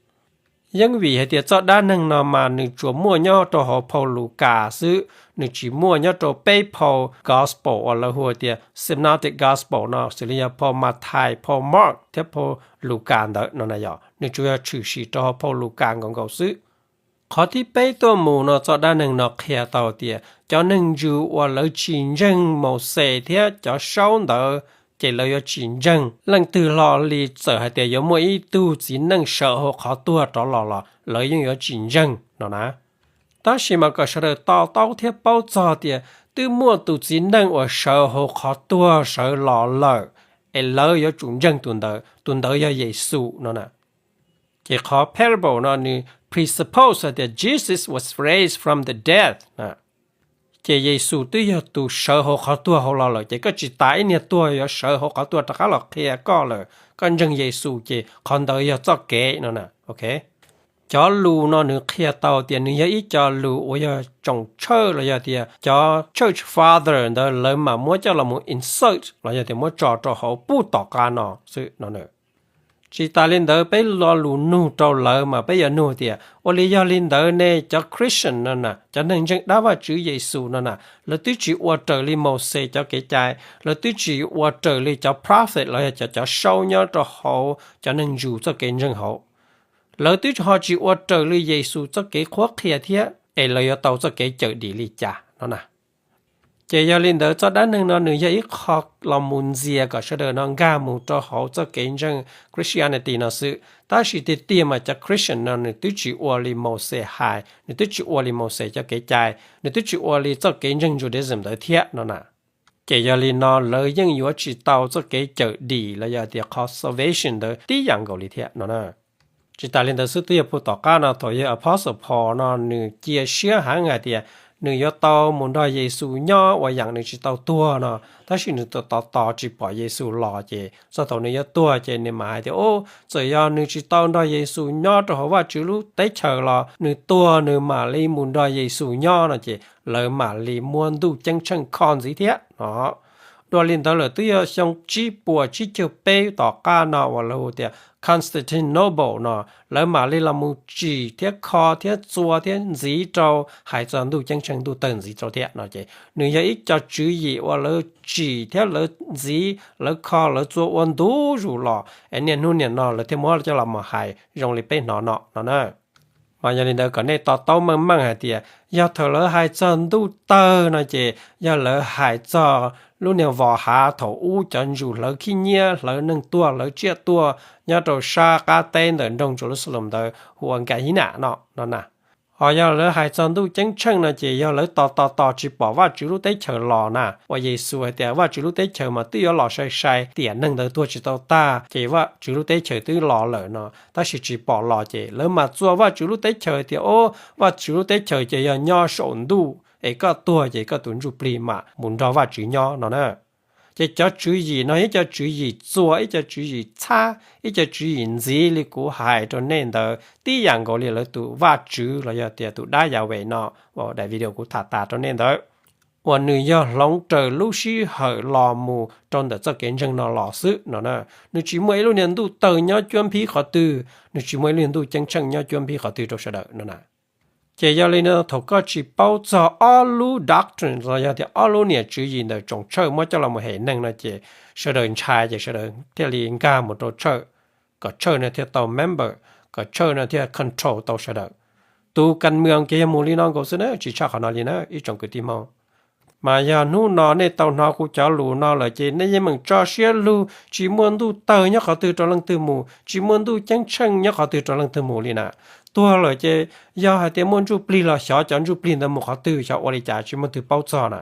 Yeej vim hais tias txoj dab neeg no mas nws tsuas muaj nyob rau hauv phau Lukas xwb, nws tsis muaj nyob rau peb phau gospel uas lawv hu tias synoptic gospel no, xws li yog phau Mathais, phau Mark thiab phau Lukas ntawd no na yom, nws tsuas yog tshwm sim rau hauv phau Lukas nkaus nkaus xwb. Qhov thib peb tuaj mus no txoj dab neeg no qhia tau tias cov neeg Jews uas lawv tsis ntseeg Mauxes thiab cov saub ntawd, ces lawv yuav tsis ntseeg leej twg hlo li txawm hais tias yuav muaj ib tug txiv neej sawv hauv qhov tuag rov los los lawv yeej yuav tsis ntseeg no na. Tab sis mas kom sawv daws to taub thiab paub txog tias twb muaj tus txiv neej uas sawv hauv qhov tuag sawv los lawm, es lawv yuav tsum ntseeg tus ntawd, tus ntawd yog Yexus no na. Ces qhov parable no nws presuppose hais tias Jesus was raised from the dead. Ces Yexus twb yog tus sawv hauv qhov tuag hauv los lawm, ces koj tsis tas ib niag tuag yuav sawv hauv qhov tuag rov qab los qhia koj lawm, koj ntseeg Yexus ces qhov ntawd yog txoj kev no na. Cov lus no nws qhia tau tias nws yog ib co lus uas yog tsoom tshawj los yog tias cov church father ntawd lawv mam muab coj los mus insert los yog tias muab tso rau hauv pub tom qab no xwb no. Tsis tas li ntawd peb lo lus nug rau lawv mas peb yuav nug tias ua li yog li ntawd ne cov Christian no na, cov neeg ntseeg dab Vajtswv Yexus no na, lawv twb tsis ua raws li Mauxes cov kev cai, lawv twb tsis ua raws li cov prophet los yog cov, cov saub nyob rau hauv cov neeg Jews txoj kev ntseeg hauv. Lawv twb ho tsis ua raws li Yexus txoj kev qhuab qhia thiab, es lawv yuav tau txoj kev cawm dim li cas no na. Ces yog li ntawd txoj dab neeg no nws yog ib qho los mus ntxias kom sawv daws no nkag mus rau hauv txoj kev ntseeg Christianity no xwb. Tab sis tiag tiag mas cov Christian no nws twb tsis ua li Mauxes hais, nws twb tsis ua li Mauxes cov kev cai, nws twb tsis ua li txoj kev ntseeg Judaism ntawd thiab no na. Ces yog li no lawv yeej yuav tsis tau txoj kev cawm dim los yog tias qhov salvation ntawd tib yam nkaus li thiab no na. Tsis tas li ntawd xwb, twb yog puag tom qab no thaum yog Apostle Paul no nws cia siab heev hais tias nws yuav tau mus nrog Yexus nyob uas yam nws tsis tau tuag no, tab sis nws tos tos tos tsis pom Yexus los, ces txog thaum nws yuav tuag ces nws mam hais tias, o, txawm yog nws tsis tau nrog Yexus nyob rau hauv Vajtswv lub teb chaws los nws tuag nws mam li mus nrog Yexus nyob no, ces lawv mam li muab ntuj ceeb tsheej kho ntxiv thiab no. Dua li ntawd lawm twb yog xyoo tsib puas tsib caug peb tom qab no uas lawv hu tias Constantinople no, lawv mam li los mus tsim thiab kho thiab txua thiab ntxiv rau hais txog ntuj ceeb tsheej ntuj tawg ntxiv rau thiab no ces nws yog ib co tswv yim uas lawv tsim thiab lawv ntxiv lawv kho lawv txua ua ntu zus los es niaj hnub niam no lawv thiaj muab coj los mus hais zoo li peb hnov no no na. Mas yog li ntawd kom nej to taub meej meej hais tias yog thaum lawv hais txog ntuj tawg no ces yog lawv hais txog lub niag vos hav thaum ub cov ntsus hlawv khib nyiab hlawv neeg tuag hlawv tsiaj tuag nyob rau sab qab teb ntawm nroog Jerusalem ntawd hu ua Gehenna no no na. Ho yog lawv hais txog ntuj ceeb tsheej no ces yog lawv tos tos tos tsis pom Vajtswv lub teb chaws los na, uas Yexus hais tias Vajtswv lub teb chaws mas twb yuav los sai sai tiam neeg ntawd tuag tsis tau tag ces Vajtswv lub teb chaws twb los lawm no, tab sis tsis pom los ces lawv mam txua Vajtswv lub teb chaws tias, o, Vajtswv lub teb chaws ces yog nyob saum ntuj es koj tuag ces koj tus ntsuj plig mam mus nrog Vajtswv nyob no na. Ces cov tswv yim no ib co tswv yim txua, ib co tswv yim txhab, ib co tswv yim ntxiv li kuv hais rau nej ntawd tib yam nkaus li lawv tus Vajtswv los yog tias tus dab Yahweh no, daim video kuv tham tas rau nej ntawd, uas nws yog hloov raws lub sij hawm los mus rau ntawm txoj kev ntseeg no los xwb no na. Nws tsis muaj ib lub niag ntuj tawg nyob cuab nphib qhov twg, nws tsis muaj ib lub niag ntuj ceeb tsheej nyob cuab nphib qhov twg rau sawv daws no na. Ces yog li no thaum koj tsis paub txog ob lub doctrine los yog tias ob lub niam tswv yim ntawm tsoom tshawj muab coj los mus hem neeg no ces sawv daws ntshai ces sawv daws thiaj li nkag mus rau tshawj, kom tshawj no thiaj tau member, kom tshawj no thiaj control tau sawv daws. Tus kas mwm kiag yog mus li no nkaus xwb na, tsis tshaj qhov no li na ib tsoom kwv tij Hmoob. Mas yog hnub no nej tau hnov kuv cov lus no lawm ces nej yeej meem tso siab lug, tsis muaj ntuj tawg nyob qhov twg rau leej twg mus, tsis muaj ntuj ceeb tsheej nyob qhov twg rau leej twg mus li na. Tuag lawm ces yog hais tias muaj ntsuj plig los xyov cov ntsuj plig ntawd mus qhov twg, xyov ua li cas tsis muaj twg paub txog na.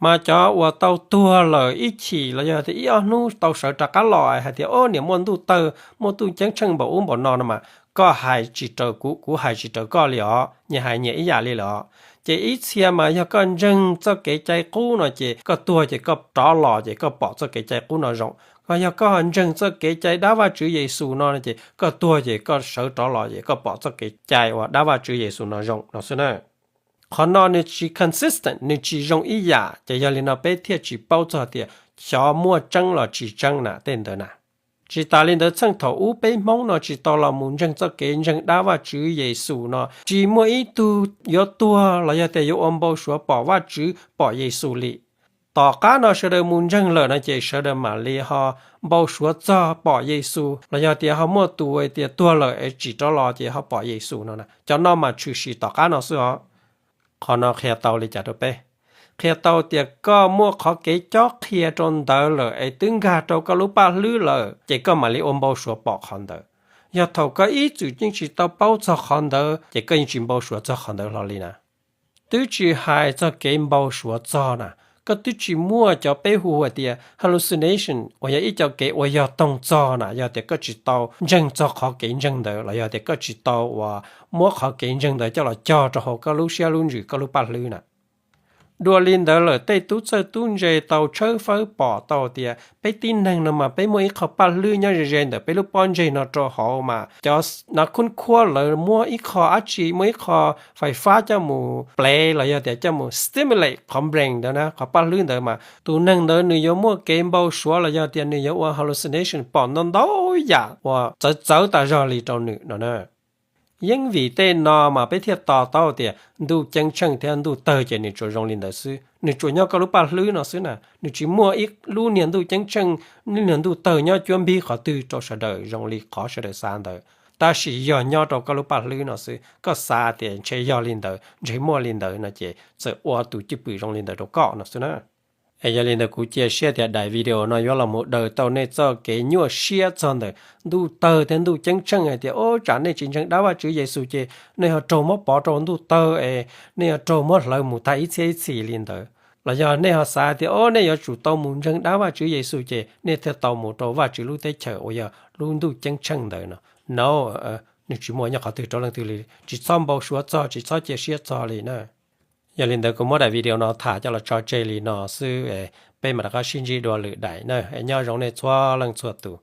Mas cov uas tau tuag lawm ib chim los yog tias ib ob hnub tau sawv rov qab los hais tias, o, niam muaj ntuj tawg muaj ntuj ceeb tsheej npaum ub npaum no no mas koj hais tsis raws kuv, kuv hais tsis raws koj li os, nyias hais nyias ib yam li lawm os. Ces ib txhia mas yog koj ntseeg txoj kev cai qub no ces koj tuag ces koj rov los ces koj pom txoj kev cai qub no zoo. Ho yog koj ho ntseeg txoj kev cai dab Vajtswv Yexus no ces koj tuag ces koj sawv rov los ces koj pom txoj kev cai uas dab Vajtswv Yexus no zoo no xwb na. Qhov no nws tsis consistent, nws tsis zoo ib yam, ces yog li no peb thiaj tsis paub txog tias xyov muaj tseeb los tsis tseeb na tej ntawd na. Tsis tas li ntawd txheej thaum ub peb Hmoob no tsis tau los mus ntseeg txoj kev ntseeg dab Vajtswv Yexus no tsis muaj ib tug yuav tuag los yog tias yuav ua npau suav pom Vajtswv pom Yexus li. Tom qab no sawv daws mus ntseeg lawm no ces sawv daws mam li ho npau suav txog pom Yexus los yog tias ho muaj tus tias tuag lawm es tsim rov los ces ho pom Yexus no na. Cov no mas tshwm sim tom qab no xwb os. Qhov no qhia tau li cas rau peb? Qhia tau tias koj muaj qhov kev cob qhia rau ntawd lawm es twb nkag rau koj lub paj hlwb lawm ces koj mam li ua npau suav pom qhov ntawd. Yog thaum koj ib txwm yeej tsis tau paub txog qhov ntawd ces koj yeej tsis npau suav txog qhov ntawd hlo li na. Twb tsis hais txog kev npau suav txog na, koj twb tsis muaj cov peb hu hais tias hallucination uas yog ib co kev ua yog toog txog na, yog tias koj tsis tau ntseeg txog qhov kev ntseeg ntawd los yog tias koj tsis tau uas muab qhov kev ntseeg ntawd coj los cog rau hauv koj lub siab lub ntsws koj lub paj hlwb na. Dua li ntawd lawm tej tub txawj tub ntse tau tshawb fawb pom tau tias peb tib neeg no mas peb muaj ib qho paj hlwb nyob ze ze ntawm peb lub pob ntseg no rau hauv mas cov nas khub khuab lawv muab ib qho dab tsi, muab ib qho fais fab coj mus plev los yog tias coj mus stimulate qhov brain ntawd na, qhov paj hlwb ntawd mas tus neeg ntawd nws yuav muaj kev npau suav los yog tias nws yuav ua hallucination pom ntau ntau yam uas txawv txawv tas zog li rau nws no na. Yeej vim tej no mas peb thiaj to taub tias ntuj ceeb tsheej thiab ntuj tawg ces nws tsuas zoo li ntawd xwb, nws tsuas nyob koj lub paj hlwb no xwb na, nws tsis muaj ib lub niag ntuj ceeb tsheej, lub niag ntuj tawg nyob cuab npib qhov twg rau sawv daws zoo li qhov sawv daws xav ntawd. Tab sis yog nyob rau koj lub paj hlwb no xwb, koj xav tias ntshe yog li ntawd, ntshe muaj li ntawd no ces txawm ua tus cwj pwm zoo li ntawd rau koj no xwb na. Es yog li ntawd kuv cia siab tias daim video no yuav los mus daws tau nej txoj kev nyuaj siab txog ntawm ntuj tawg thiab ntuj ceeb tsheej hais tias, o, tsam nej tsis ntseeg dab Vajtswv Yexus ces nej ho raug muab pov rau ntuj tawg es nej ho raug muab hlawv mus tag ib txhiab ib txhis li ntawd. Los yog nej ho xav tias, o, nej yuav tsum tau mus ntseeg dab Vajtswv Yexus ces nej thiaj tau mus rau Vajtswv lub teb chaws uas yog lub ntuj ceeb tsheej ntawd no. No, nws tsis muaj nyob qhov twg rau leej twg li, tsis txhob npau suav txog, tsis txhob cia siab txog li na. Yog li ntawd kuv muab daim video no tham coj los tso tseg li no xwb, peb mam rov qab sib ntsib dua lwm daim na, nyob zoo nej txhua leej txhua tus.